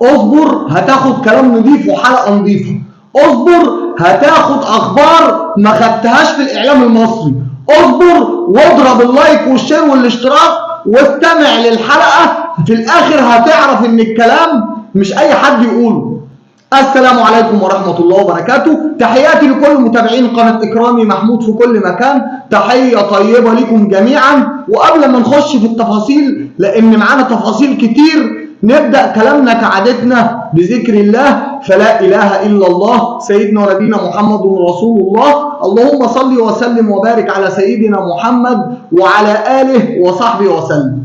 اصبر هتاخد كلام نظيف وحلقه نظيفة، اصبر هتاخد اخبار ما خدتهاش في الاعلام المصري، اصبر واضرب ال like وال share والاشتراك واستمع للحلقة، في الاخر هتعرف ان الكلام مش اي حد يقوله. السلام عليكم ورحمة الله وبركاته، تحياتي لكل متابعين قناة إكرامي محمود في كل مكان، تحية طيبة لكم جميعا. وقبل ما نخش في التفاصيل لأن معانا تفاصيل كتير، نبدأ كلامنا كعادتنا بذكر الله، فلا إله إلا الله سيدنا ونبينا محمد رسول الله، اللهم صل وسلم وبارك على سيدنا محمد وعلى آله وصحبه وسلم.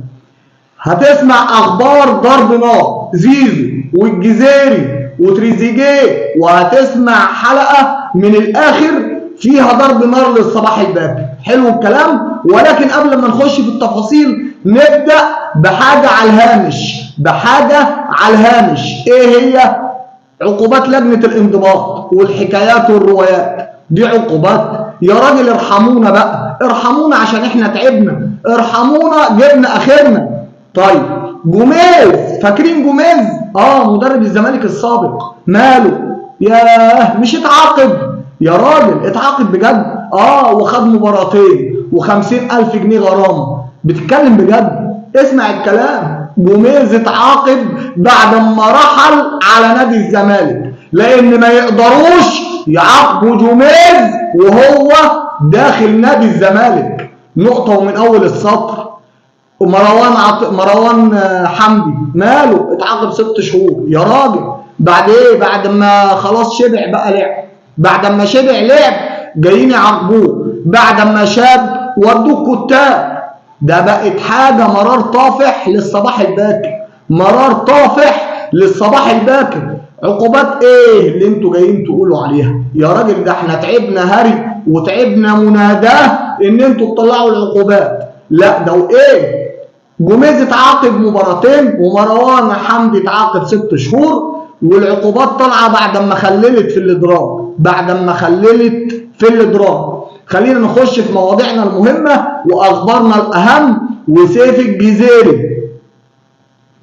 هتسمع أخبار ضرب نار زيزو والجزيري وتريزيجيه، وهتسمع حلقة من الآخر فيها ضرب نار للصباح الباكر. حلو الكلام، ولكن قبل ما نخش في التفاصيل نبدأ بحاجة على الهامش، بحاجة على الهامش. ايه هي؟ عقوبات لجنة الانضباط والحكايات والروايات. دي عقوبات يا راجل، ارحمونا بقى، ارحمونا عشان احنا تعبنا، ارحمونا جبنا اخرنا. طيب جوميز، فاكرين جوميز؟ مدرب الزمالك السابق، ماله؟ ياه مش اتعاقب يا راجل، اتعاقب بجد، وخد مباراتين و50,000 جنيه غرامة. بتتكلم بجد؟ اسمع الكلام. جوميز اتعاقب بعد ما رحل على نادي الزمالك، لان ما يقدروش يعاقبوا جوميز وهو داخل نادي الزمالك. نقطة ومن اول السطر. ومروان حمدي ماله؟ اتعاقب 6 شهور يا راجل. بعد ايه؟ بعد ما خلاص شبع بقى لعب، بعد ما شبع لعب جايين يعاقبوه، بعد ما شاب ودوه كتاب. ده بقت حاجة مرار طافح للصباح الباكر، مرار طافح للصباح الباكر. عقوبات ايه اللي انتوا جايين تقولوا عليها يا راجل؟ ده احنا تعبنا هري وتعبنا مناداه ان انتوا تطلعوا العقوبات. لا ده وايه؟ جوميز اتعاقب مباراتين ومروان حمدي اتعاقب 6 شهور، والعقوبات طالعه بعد ما خللت في الادراج، بعد ما خللت في الادراج. خلينا نخش في مواضيعنا المهمة واخبارنا الاهم. وسيف الجزيري،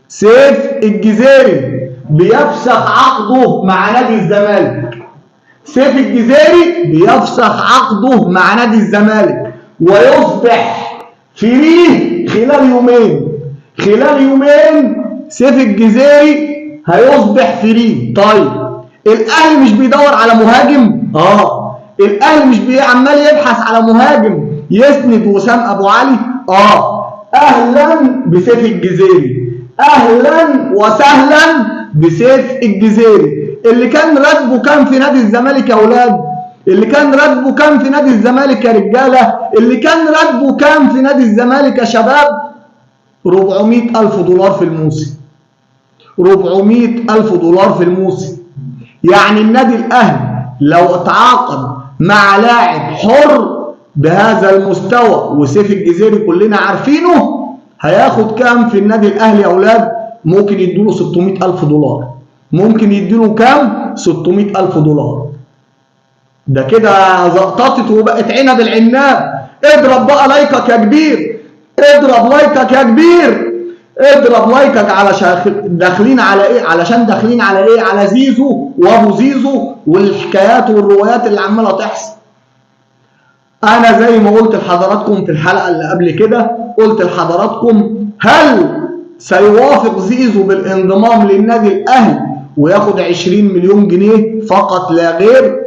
سيف الجزيري بيفسخ عقده مع نادي الزمالك. سيف الجزيري بيفسخ عقده مع نادي الزمالك ويصبح free خلال يومين. خلال يومين سيف الجزيري هيصبح free. طيب الاهلي مش بيدور على مهاجم؟ الاهلي مش عمال يبحث على مهاجم يسند وسام ابو علي؟ اهلا بسيف الجزيري، اهلا وسهلا بسيف الجزيري اللي كان راتبه كام في نادي الزمالك يا اولاد؟ اللي كان راتبه كام في نادي الزمالك يا رجاله؟ اللي كان راتبه كام في نادي الزمالك يا شباب؟ 400,000 دولار في الموسم. 400,000 دولار في الموسم. يعني النادي الاهلي لو اتعاقد مع لاعب حر بهذا المستوى، وسيف الجزيري كلنا عارفينه، هياخد كام في النادي الاهلي يا اولاد؟ ممكن يدوله 600,000 دولار. ممكن يديله كام؟ 600,000 دولار. ده كده زقططت وبقت عنب العناب. اضرب بقى لايكك يا كبير، اضرب لايكك يا كبير، اضرب لايكك. علشان داخلين على ايه؟ علشان داخلين على ايه؟ على زيزو وابو زيزو والحكايات والروايات اللي عماله تحصل. انا زي ما قلت لحضراتكم في الحلقة اللي قبل كده، قلت لحضراتكم هل سيوافق زيزو بالانضمام للنادي الاهلي وياخد 20 مليون جنيه فقط لا غير؟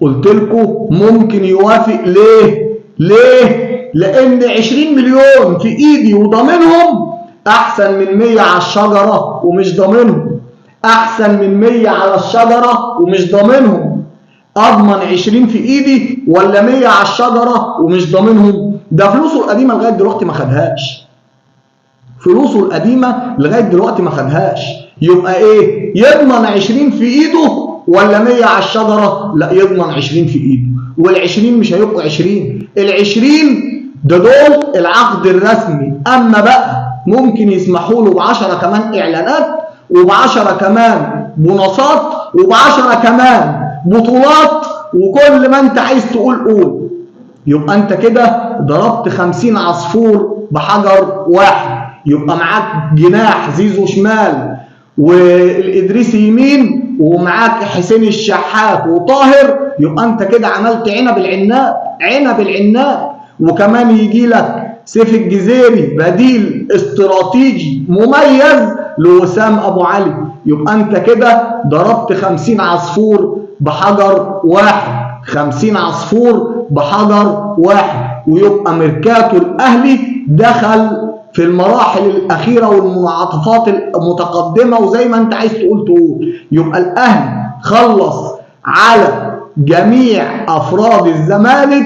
قلت لكم ممكن يوافق. ليه؟ ليه؟ لان 20 مليون في ايدي وضامنهم احسن من 100 على الشجرة ومش ضامنهم، احسن من 100 على الشجرة ومش ضامنهم. اضمن 20 في ايدي ولا 100 على الشجرة ومش ضامنهم؟ ده فلوسه القديمة لغاية دلوقتي ما خدهاش، فلوسه القديمة لغاية دلوقتي ما خدهاش. يبقى ايه؟ يضمن 20 في ايده ولا 100 على الشجرة؟ لا، يضمن 20 في ايده. وال20 مش هيبقوا 20، ال20 ده دول العقد الرسمي. اما بقى ممكن يسمحوا له ب10 كمان اعلانات، وب10 كمان بونصات، وب10 كمان بطولات، وكل ما انت عايز تقول قول. يبقى انت كده ضربت 50 عصفور بحجر واحد. يبقى معاك جناح زيزو شمال والادريسي يمين ومعاك حسين الشحات وطاهر، يبقى انت كده عملت عنب العناب، عنب العناب. وكمان يجي لك سيف الجزيري بديل استراتيجي مميز لوسام ابو علي، يبقى انت كده ضربت 50 عصفور بحجر واحد، 50 عصفور بحجر واحد. ويبقى ميركاتو الاهلي دخل في المراحل الاخيرة والمنعطفات المتقدمة، وزي ما انت عايز تقول تقول. يبقى الاهلي خلص على جميع افراد الزمالك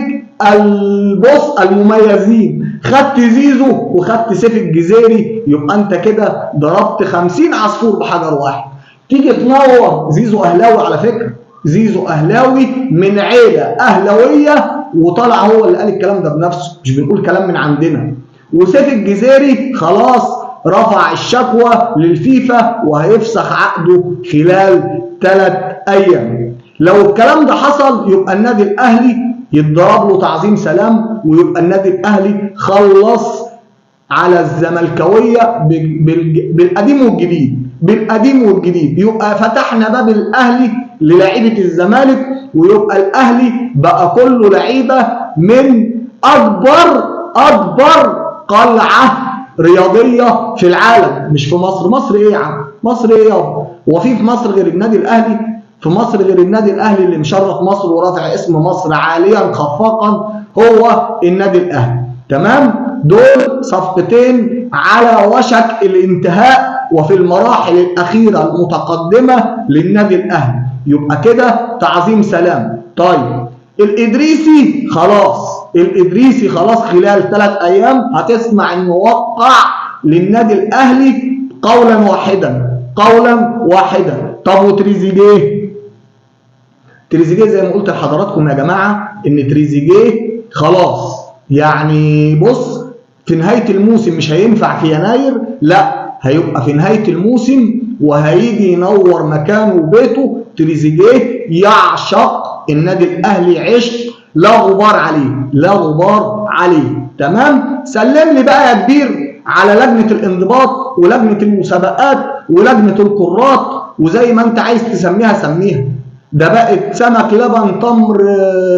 البص المميزين، خدت زيزو وخدت سيف الجزيري، يبقى انت كده ضربت 50 عصفور بحجر واحد. تيجي تنور زيزو اهلاوي على فكرة، زيزو اهلاوي من عيله اهلاويه، وطلع هو اللي قال الكلام ده بنفسه، مش بنقول كلام من عندنا. وسيف الجزيري خلاص رفع الشكوى للفيفا وهيفسخ عقده خلال 3 ايام. لو الكلام ده حصل يبقى النادي الاهلي يتضرب له تعظيم سلام، ويبقى النادي الاهلي خلص على الزملكاويه بالقديم والجديد، بالقديم والجديد. يبقى فتحنا باب الاهلي للاعيبه الزمالك، ويبقى الاهلي بقى كله لعيبة من اكبر قلعه رياضية في العالم، مش في مصر. مصر ايه يا عم؟ مصر ايه يابا؟ هو في مصر غير النادي الاهلي؟ في مصر غير النادي الاهلي اللي مشرف مصر ورافع اسم مصر عاليا خفاقا هو النادي الاهلي. تمام؟ دول صفقتين على وشك الانتهاء وفي المراحل الاخيرة المتقدمة للنادي الاهلي، يبقى كده تعظيم سلام. طيب الادريسي خلاص، الادريسي خلاص خلال 3 ايام هتسمع انه وقع للنادي الاهلي قولا واحدا، قولا واحدا. طب وتريزيجيه؟ تريزيجيه زي ما قلت لحضراتكم يا جماعة ان تريزيجيه خلاص، يعني بص في نهاية الموسم مش هينفع في يناير، لا هيبقى في نهاية الموسم وهيجي ينور مكانه وبيته. تريزيجيه يعشق النادي الاهلي عشق لا غبار عليه، لا غبار عليه. تمام؟ سلم لي بقى يا كبير على لجنة الانضباط ولجنه المسابقات ولجنه الكرات، وزي ما انت عايز تسميها سميها. ده بقت سمك لبن تمر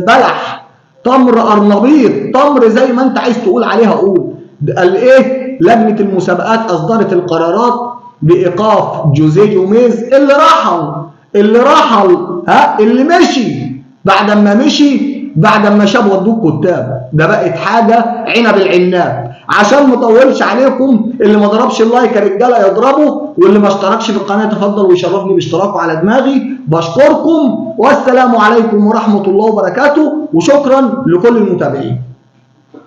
بلح، تمر قرنبيط، تمر زي ما انت عايز تقول عليها قول. قال ايه؟ لجنة المسابقات اصدرت القرارات بايقاف جوزيه جوميز اللي رحل، اللي رحل، ها اللي مشي، بعد ما مشي، بعد ما شاب ودوه كتاب. ده بقت حاجة عنب العناب. عشان ما اطولش عليكم، اللي ما ضربش ال like يا رجاله يضربه، واللي ما اشتركش في القناة يتفضل ويشرفني باشتراكه على دماغي. بشكركم والسلام عليكم ورحمة الله وبركاته، وشكرا لكل المتابعين.